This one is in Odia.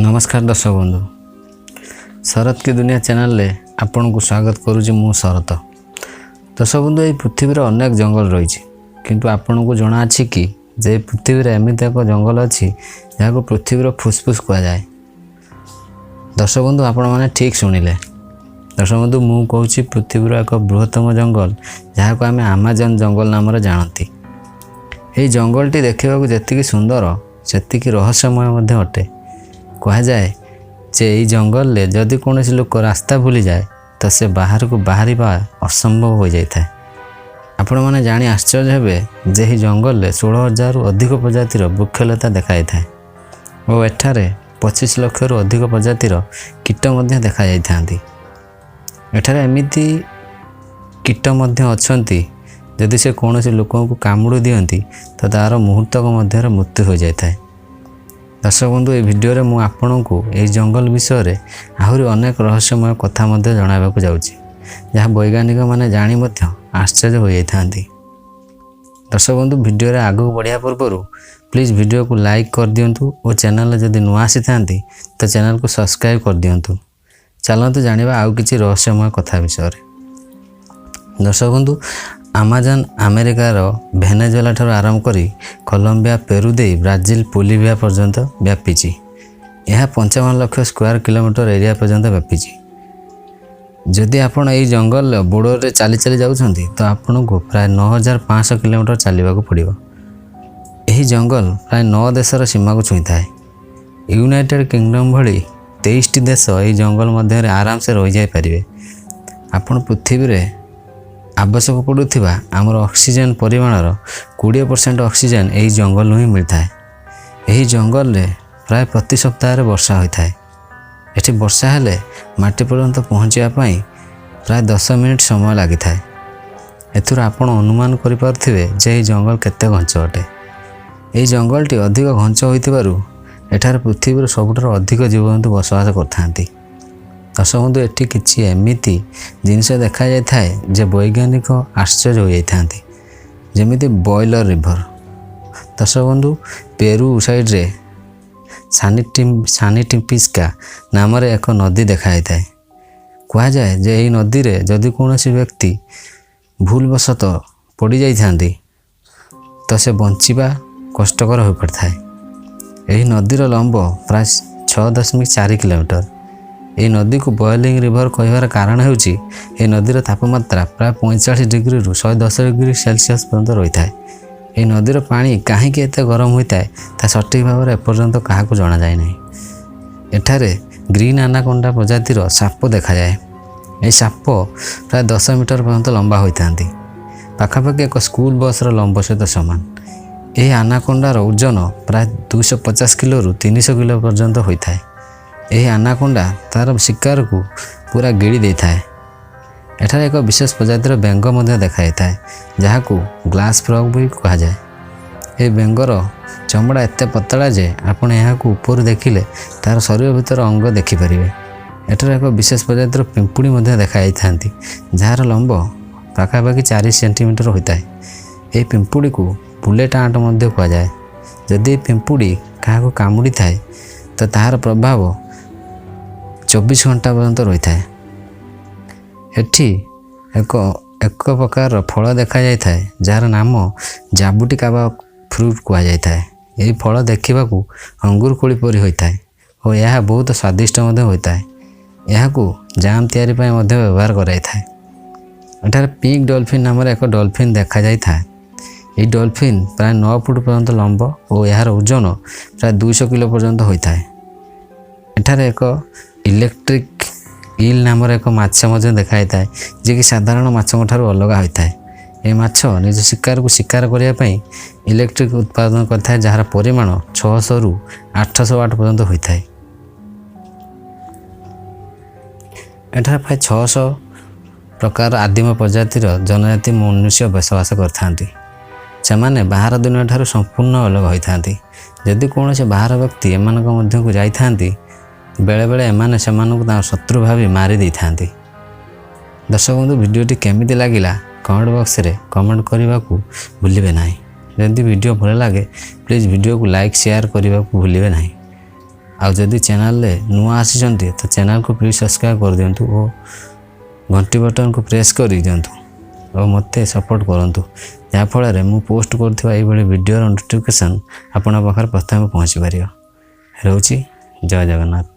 ନମସ୍କାର ଦର୍ଶକ ବନ୍ଧୁ, ଶରତ କି ଦୁନିଆ ଚ୍ୟାନେଲରେ ଆପଣଙ୍କୁ ସ୍ୱାଗତ କରୁଛି ମୁଁ ଶରତ। ଦର୍ଶକ ବନ୍ଧୁ, ଏହି ପୃଥିବୀରେ ଅନେକ ଜଙ୍ଗଲ ରହିଛି, କିନ୍ତୁ ଆପଣଙ୍କୁ ଜଣାଅଛି କି ଯେ ଏହି ପୃଥିବୀରେ ଏମିତି ଏକ ଜଙ୍ଗଲ ଅଛି, ଯାହାକୁ ପୃଥିବୀର ଫୁସଫୁସ କୁହାଯାଏ? ଦର୍ଶକ ବନ୍ଧୁ, ଆପଣମାନେ ଠିକ୍ ଶୁଣିଲେ। ଦର୍ଶକ ବନ୍ଧୁ, ମୁଁ କହୁଛି ପୃଥିବୀର ଏକ ବୃହତ୍ତମ ଜଙ୍ଗଲ, ଯାହାକୁ ଆମେ ଆମାଜନ ଜଙ୍ଗଲ ନାମରେ ଜାଣନ୍ତି। ଏହି ଜଙ୍ଗଲଟି ଦେଖିବାକୁ ଯେତିକି ସୁନ୍ଦର, ସେତିକି ରହସ୍ୟମୟ ମଧ୍ୟ ଅଟେ। କୁହାଯାଏ ଯେ ଏହି ଜଙ୍ଗଲରେ ଯଦି କୌଣସି ଲୋକ ରାସ୍ତା ଭୁଲିଯାଏ, ତ ସେ ବାହାରକୁ ବାହାରିବା ଅସମ୍ଭବ ହୋଇଯାଇଥାଏ। ଆପଣମାନେ ଜାଣି ଆଶ୍ଚର୍ଯ୍ୟ ହେବେ ଯେ ଏହି ଜଙ୍ଗଲରେ 16,000ରୁ ଅଧିକ ପ୍ରଜାତିର ବୃକ୍ଷଲତା ଦେଖାଯାଇଥାଏ ଓ ଏଠାରେ 25 ଲକ୍ଷରୁ ଅଧିକ ପ୍ରଜାତିର କୀଟ ମଧ୍ୟ ଦେଖାଯାଇଥାନ୍ତି। ଏଠାରେ ଏମିତି କୀଟ ମଧ୍ୟ ଅଛନ୍ତି, ଯଦି ସେ କୌଣସି ଲୋକଙ୍କୁ କାମୁଡ଼ି ଦିଅନ୍ତି, ତ ତା'ର ମୁହୂର୍ତ୍ତକ ମଧ୍ୟରେ ମୃତ୍ୟୁ ହୋଇଯାଇଥାଏ। ଦର୍ଶକ ବନ୍ଧୁ, ଏହି ଭିଡ଼ିଓରେ ମୁଁ ଆପଣଙ୍କୁ ଏହି ଜଙ୍ଗଲ ବିଷୟରେ ଆହୁରି ଅନେକ ରହସ୍ୟମୟ କଥା ମଧ୍ୟ ଜଣାଇବାକୁ ଯାଉଛି, ଯାହା ବୈଜ୍ଞାନିକମାନେ ଜାଣି ମଧ୍ୟ ଆଶ୍ଚର୍ଯ୍ୟ ହୋଇଯାଇଥାନ୍ତି। ଦର୍ଶକ ବନ୍ଧୁ, ଭିଡ଼ିଓରେ ଆଗକୁ ବଢ଼ିବା ପୂର୍ବରୁ ପ୍ଲିଜ୍ ଭିଡ଼ିଓକୁ ଲାଇକ୍ କରିଦିଅନ୍ତୁ ଓ ଚ୍ୟାନେଲରେ ଯଦି ନୂଆ ଆସିଥାନ୍ତି, ତ ଚ୍ୟାନେଲକୁ ସବସ୍କ୍ରାଇବ୍ କରିଦିଅନ୍ତୁ। ଚାଲନ୍ତୁ ଜାଣିବା ଆଉ କିଛି ରହସ୍ୟମୟ କଥା ବିଷୟରେ। ଦର୍ଶକ ବନ୍ଧୁ, ଆମାଜନ ଆମେରିକାର ଭେନେଜୁଏଲା ଠାରୁ ଆରମ୍ଭ କରି କଲମ୍ବିଆ, ପେରୁ ଦେଇ ବ୍ରାଜିଲ, ବୋଲିଭିଆ ପର୍ଯ୍ୟନ୍ତ ବ୍ୟାପିଛି। ଏହା 55 ଲକ୍ଷ ସ୍କୋୟାର କିଲୋମିଟର ଏରିଆ ପର୍ଯ୍ୟନ୍ତ ବ୍ୟାପିଛି। ଯଦି ଆପଣ ଏହି ଜଙ୍ଗଲର ବୋର୍ଡରରେ ଚାଲି ଚାଲି ଯାଉଛନ୍ତି, ତ ଆପଣଙ୍କୁ ପ୍ରାୟ 9500 କିଲୋମିଟର ଚାଲିବାକୁ ପଡ଼ିବ। ଏହି ଜଙ୍ଗଲ ପ୍ରାୟ ନଅ ଦେଶର ସୀମାକୁ ଛୁଇଁଥାଏ। ୟୁନାଇଟେଡ୍ କିଙ୍ଗଡମ୍ ଭଳି 23ଟି ଦେଶ ଏହି ଜଙ୍ଗଲ ମଧ୍ୟରେ ଆରାମସେ ରହିଯାଇପାରିବେ। ଆପଣ ପୃଥିବୀରେ ଆବଶ୍ୟକ ପଡ଼ୁଥିବା ଆମର ଅକ୍ସିଜେନ୍ ପରିମାଣର 20% ଅକ୍ସିଜେନ୍ ଏହି ଜଙ୍ଗଲରୁ ହିଁ ମିଳିଥାଏ। ଏହି ଜଙ୍ଗଲରେ ପ୍ରାୟ ପ୍ରତି ସପ୍ତାହରେ ବର୍ଷା ହୋଇଥାଏ। ଏଠି ବର୍ଷା ହେଲେ ମାଟି ପର୍ଯ୍ୟନ୍ତ ପହଞ୍ଚିବା ପାଇଁ ପ୍ରାୟ 10 ମିନିଟ୍ ସମୟ ଲାଗିଥାଏ। ଏଥିରୁ ଆପଣ ଅନୁମାନ କରିପାରୁଥିବେ ଯେ ଏହି ଜଙ୍ଗଲ କେତେ ଘଞ୍ଚ ଅଟେ। ଏହି ଜଙ୍ଗଲଟି ଅଧିକ ଘଞ୍ଚ ହୋଇଥିବାରୁ ଏଠାରେ ପୃଥିବୀର ସବୁଠାରୁ ଅଧିକ ଜୀବଜନ୍ତୁ ବସବାସ କରିଥାନ୍ତି। ଦର୍ଶକ ବନ୍ଧୁ, ଏଠି କିଛି ଏମିତି ଜିନିଷ ଦେଖାଯାଇଥାଏ ଯେ ବୈଜ୍ଞାନିକ ଆଶ୍ଚର୍ଯ୍ୟ ହୋଇଯାଇଥାନ୍ତି, ଯେମିତି ବଏଲର ରିଭର। ଦର୍ଶକ ବନ୍ଧୁ, ପେରୁ ସାଇଡ଼ରେ ସାନିଟିମ୍ପିସ୍କା ନାମରେ ଏକ ନଦୀ ଦେଖାଯାଇଥାଏ। କୁହାଯାଏ ଯେ ଏହି ନଦୀରେ ଯଦି କୌଣସି ବ୍ୟକ୍ତି ଭୁଲବଶତଃ ପଡ଼ିଯାଇଥାନ୍ତି, ତ ସେ ବଞ୍ଚିବା କଷ୍ଟକର ହୋଇପଡ଼ିଥାଏ। ଏହି ନଦୀର ଲମ୍ବ ପ୍ରାୟ 6.4 କିଲୋମିଟର। ଏହି ନଦୀକୁ ବଏଲିଂ ରିଭର କହିବାର କାରଣ ହେଉଛି, ଏହି ନଦୀର ତାପମାତ୍ରା ପ୍ରାୟ 45 ଡିଗ୍ରୀରୁ 110 ଡିଗ୍ରୀ ସେଲସିୟସ୍ ପର୍ଯ୍ୟନ୍ତ ରହିଥାଏ। ଏହି ନଦୀର ପାଣି କାହିଁକି ଏତେ ଗରମ ହୋଇଥାଏ, ତାହା ସଠିକ୍ ଭାବରେ ଏପର୍ଯ୍ୟନ୍ତ କାହାକୁ ଜଣାଯାଇ ନାହିଁ। ଏଠାରେ ଗ୍ରୀନ୍ ଆନାକୋଣ୍ଡା ପ୍ରଜାତିର ସାପ ଦେଖାଯାଏ। ଏହି ସାପ ପ୍ରାୟ 10 ମିଟର ପର୍ଯ୍ୟନ୍ତ ଲମ୍ବା ହୋଇଥାନ୍ତି, ପାଖାପାଖି ଏକ ସ୍କୁଲ ବସ୍ର ଲମ୍ବ ସହିତ ସମାନ। ଏହି ଆନାକୋଣ୍ଡାର ଓଜନ ପ୍ରାୟ 250 କିଲୋରୁ 300 କିଲୋ ପର୍ଯ୍ୟନ୍ତ ହୋଇଥାଏ। ଏହି ଆନାକୋଣ୍ଡା ତା'ର ଶିକାରକୁ ପୁରା ଗିଳି ଦେଇଥାଏ। ଏଠାରେ ଏକ ବିଶେଷ ପ୍ରଜାତିର ବେଙ୍ଗ ମଧ୍ୟ ଦେଖାଯାଇଥାଏ, ଯାହାକୁ ଗ୍ଲାସ୍ ଫ୍ରଗ୍ ବି କୁହାଯାଏ। ଏହି ବେଙ୍ଗର ଚମଡ଼ା ଏତେ ପତଳା ଯେ ଆପଣ ଏହାକୁ ଉପରୁ ଦେଖିଲେ ତା'ର ଶରୀର ଭିତର ଅଙ୍ଗ ଦେଖିପାରିବେ। ଏଠାରେ ଏକ ବିଶେଷ ପ୍ରଜାତିର ପିମ୍ପୁଡ଼ି ମଧ୍ୟ ଦେଖାଯାଇଥାନ୍ତି, ଯାହାର ଲମ୍ବ ପାଖାପାଖି 4 ସେଣ୍ଟିମିଟର ହୋଇଥାଏ। ଏହି ପିମ୍ପୁଡ଼ିକୁ ବୁଲେଟ୍ ଆଣ୍ଟ ମଧ୍ୟ କୁହାଯାଏ। ଯଦି ଏହି ପିମ୍ପୁଡ଼ି କାହାକୁ କାମୁଡ଼ିଥାଏ, ତ ତାହାର ପ୍ରଭାବ 24 ଘଣ୍ଟା ପର୍ଯ୍ୟନ୍ତ ରହିଥାଏ। ଏଠି ଏକ ଏକ ପ୍ରକାରର ଫଳ ଦେଖାଯାଇଥାଏ, ଯାହାର ନାମ ଜାବୁଟିକାବା ଫ୍ରୁଟ୍ କୁହାଯାଇଥାଏ। ଏହି ଫଳ ଦେଖିବାକୁ ଅଙ୍ଗୁର କୋଳି ପରି ହୋଇଥାଏ ଓ ଏହା ବହୁତ ସ୍ୱାଦିଷ୍ଟ ମଧ୍ୟ ହୋଇଥାଏ। ଏହାକୁ ଜାମ୍ ତିଆରି ପାଇଁ ମଧ୍ୟ ବ୍ୟବହାର କରାଯାଇଥାଏ। ଏଠାରେ ପିଙ୍କ ଡଲଫିନ୍ ନାମରେ ଏକ ଡଲଫିନ୍ ଦେଖାଯାଇଥାଏ। ଏହି ଡଲଫିନ୍ ପ୍ରାୟ 9 ଫୁଟ ପର୍ଯ୍ୟନ୍ତ ଲମ୍ବ ଓ ଏହାର ଓଜନ ପ୍ରାୟ 200 କିଲୋ ପର୍ଯ୍ୟନ୍ତ ହୋଇଥାଏ। ଏଠାରେ ଏକ ଇଲେକ୍ଟ୍ରିକ୍ ଇଲ୍ ନାମରେ ଏକ ମାଛ ମଧ୍ୟ ଦେଖାଯାଇଥାଏ, ଯିଏକି ସାଧାରଣ ମାଛଙ୍କ ଠାରୁ ଅଲଗା ହୋଇଥାଏ। ଏହି ମାଛ ନିଜ ଶିକାରକୁ ଶିକାର କରିବା ପାଇଁ ଇଲେକ୍ଟ୍ରିକ୍ ଉତ୍ପାଦନ କରିଥାଏ, ଯାହାର ପରିମାଣ 600ରୁ 800 ୱାଟ୍ ପର୍ଯ୍ୟନ୍ତ ହୋଇଥାଏ। ଏଠାରେ ପ୍ରାୟ 600 ପ୍ରକାର ଆଦିମ ପ୍ରଜାତିର ଜନଜାତି ମନୁଷ୍ୟ ବସବାସ କରିଥାନ୍ତି। ସେମାନେ ବାହାର ଦୁନିଆ ଠାରୁ ସମ୍ପୂର୍ଣ୍ଣ ଅଲଗା ହୋଇଥାନ୍ତି। ଯଦି କୌଣସି ବାହାର ବ୍ୟକ୍ତି ଏମାନଙ୍କ ମଧ୍ୟକୁ ଯାଇଥାନ୍ତି, ବେଳେବେଳେ ଏମାନେ ସେମାନଙ୍କୁ ତାଙ୍କ ଶତ୍ରୁ ଭାବି ମାରି ଦେଇଥାନ୍ତି। ଦର୍ଶକ ବନ୍ଧୁ, ଭିଡ଼ିଓଟି କେମିତି ଲାଗିଲା, କମେଣ୍ଟ ବକ୍ସରେ କମେଣ୍ଟ କରିବାକୁ ଭୁଲିବେ ନାହିଁ। ଯଦି ଭିଡ଼ିଓ ଭଲ ଲାଗେ, ପ୍ଲିଜ୍ ଭିଡ଼ିଓକୁ ଲାଇକ୍, ସେୟାର କରିବାକୁ ଭୁଲିବେ ନାହିଁ। ଆଉ ଯଦି ଚ୍ୟାନେଲରେ ନୂଆ ଆସିଛନ୍ତି, ତ ଚ୍ୟାନେଲକୁ ପ୍ଲିଜ୍ ସବସ୍କ୍ରାଇବ୍ କରିଦିଅନ୍ତୁ ଓ ଘଣ୍ଟି ବଟନ୍କୁ ପ୍ରେସ୍ କରିଦିଅନ୍ତୁ ଆଉ ମୋତେ ସପୋର୍ଟ କରନ୍ତୁ, ଯାହାଫଳରେ ମୁଁ ପୋଷ୍ଟ କରୁଥିବା ଏଇଭଳି ଭିଡ଼ିଓର ନୋଟିଫିକେସନ୍ ଆପଣଙ୍କ ପାଖରେ ପ୍ରଥମେ ପହଞ୍ଚି ପାରିବ। ରହୁଛି, ଜୟ ଜଗନ୍ନାଥ।